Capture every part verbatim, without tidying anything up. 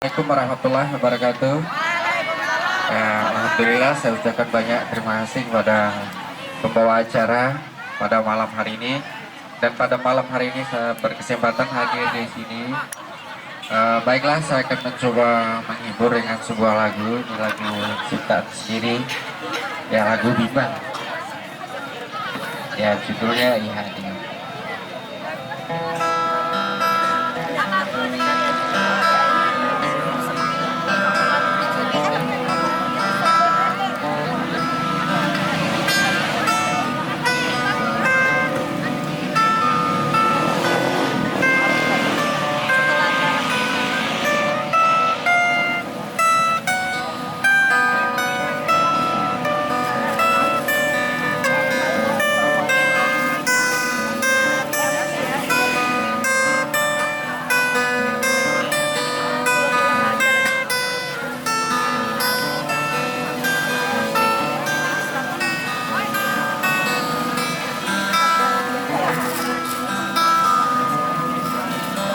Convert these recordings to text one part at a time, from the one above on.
Assalamualaikum warahmatullahi wabarakatuh. Ya, alhamdulillah, saya ucapkan banyak terima kasih kepada pembawa acara pada malam hari ini. Dan pada malam hari ini saya berkesempatan hadir di sini. Eh, baiklah, saya akan mencoba menghibur dengan sebuah lagu. Ini lagu ciptaan sendiri. Ya, lagu Bima. Ya, judulnya Iha Dia.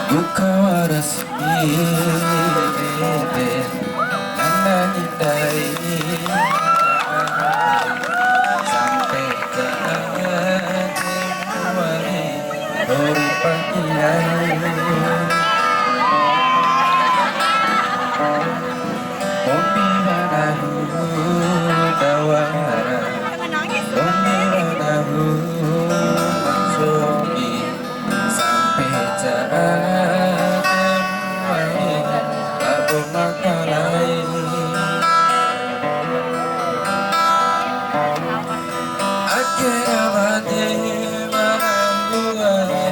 Buka waras ede, nana nyindai, sampe ka ade wali, hori pakiai. Kombi ma nahu dawara, kombi ma nahu mancoki, sampe ca'a kamuai, labo makalai. Ake ra made ma nahu ari,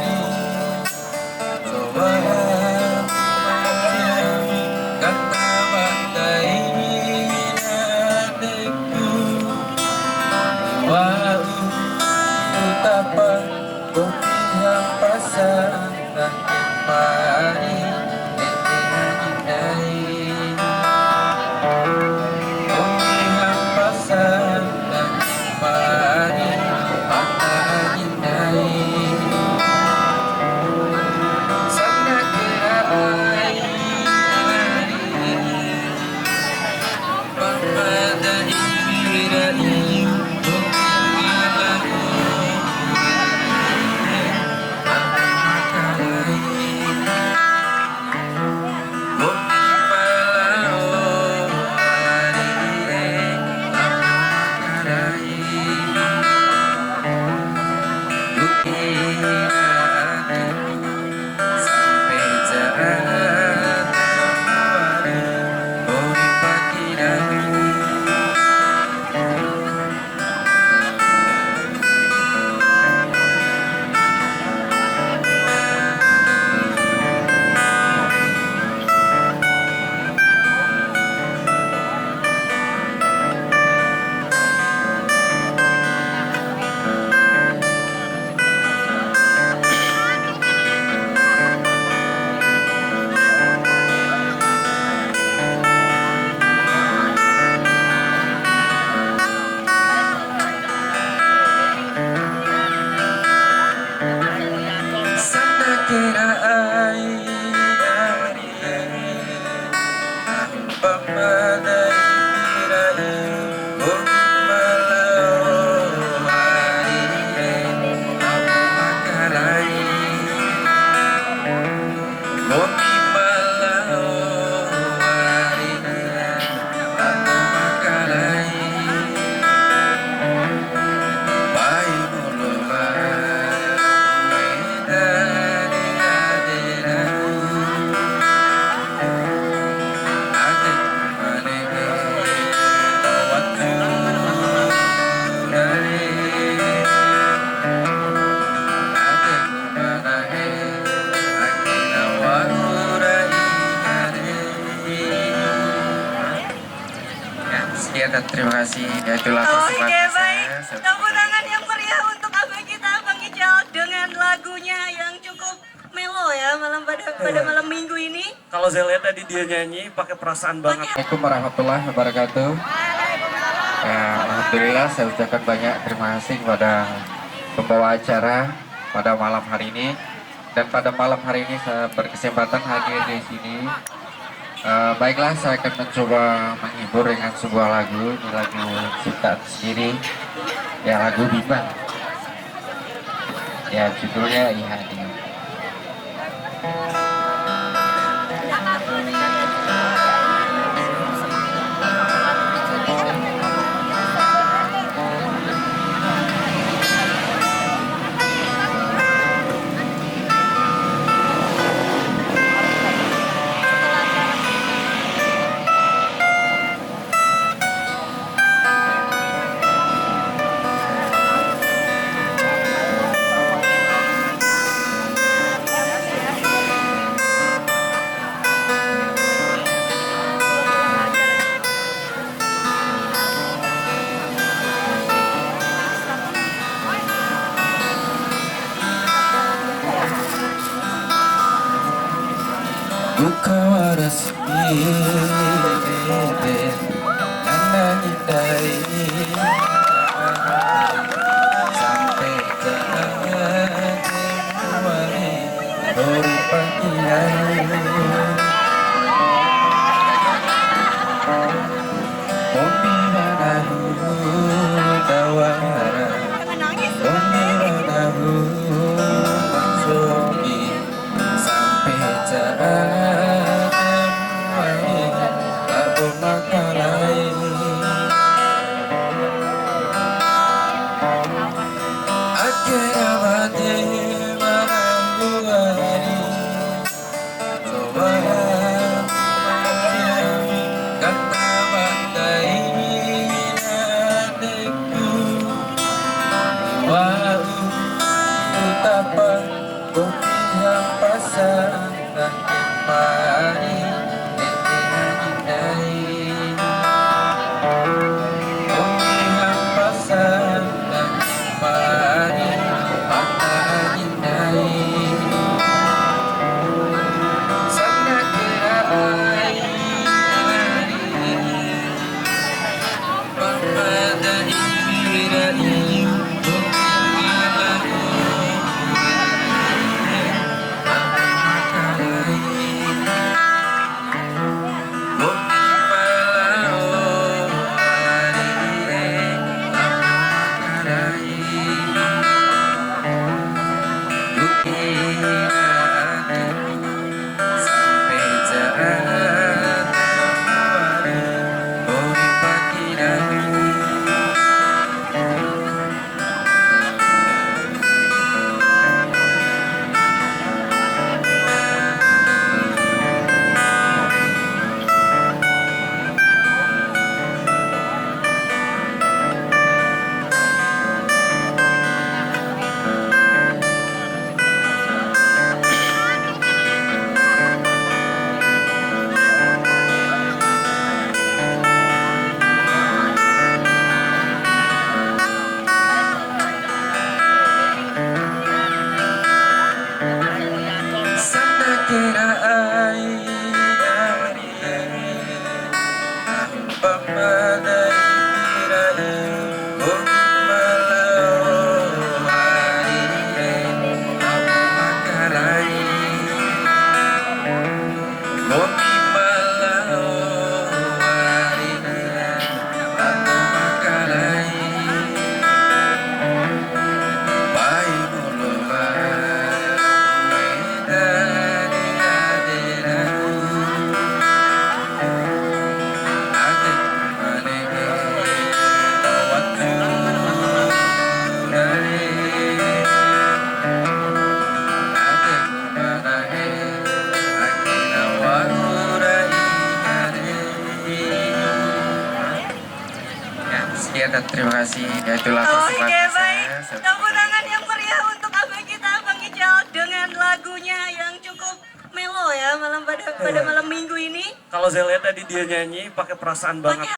Ya, sekian dan terima kasih. Ya, itulah persembahan saya. Oke, baik. Tepuk tangan yang meriah untuk abang kita, Bang Ical, dengan lagunya yang cukup melo ya, malam pada, pada malam minggu ini. Kalau saya lihat tadi dia nyanyi pakai perasaan banget. Assalamualaikum warahmatullahi wabarakatuh. Ya, alhamdulillah, saya ucapkan banyak terima kasih kepada pembawa acara pada malam hari ini. Dan pada malam hari ini saya berkesempatan hadir di sini. Eh, baiklah, saya akan mencoba menghibur dengan sebuah lagu. Ini lagu ciptaan sendiri, ya, lagu Bima. Ya, judulnya Iha Dia. Buka waras ede, nana nyindai, sampe ka ade wali, hori pakiai. Kombi ma nahu dawara, kombi ma nahu manjoki, sampe ja ade wali, labo makalai. Ake ra bade ma nahu wali, Ya, sekian dan terima kasih. Ya, itulah persembahan saya. Tepuk tangan yang meriah untuk abang kita, Bang Ical, dengan lagunya yang cukup melo ya, malam pada, pada malam minggu ini. Kalau saya lihat tadi dia nyanyi pakai perasaan banget. Pakai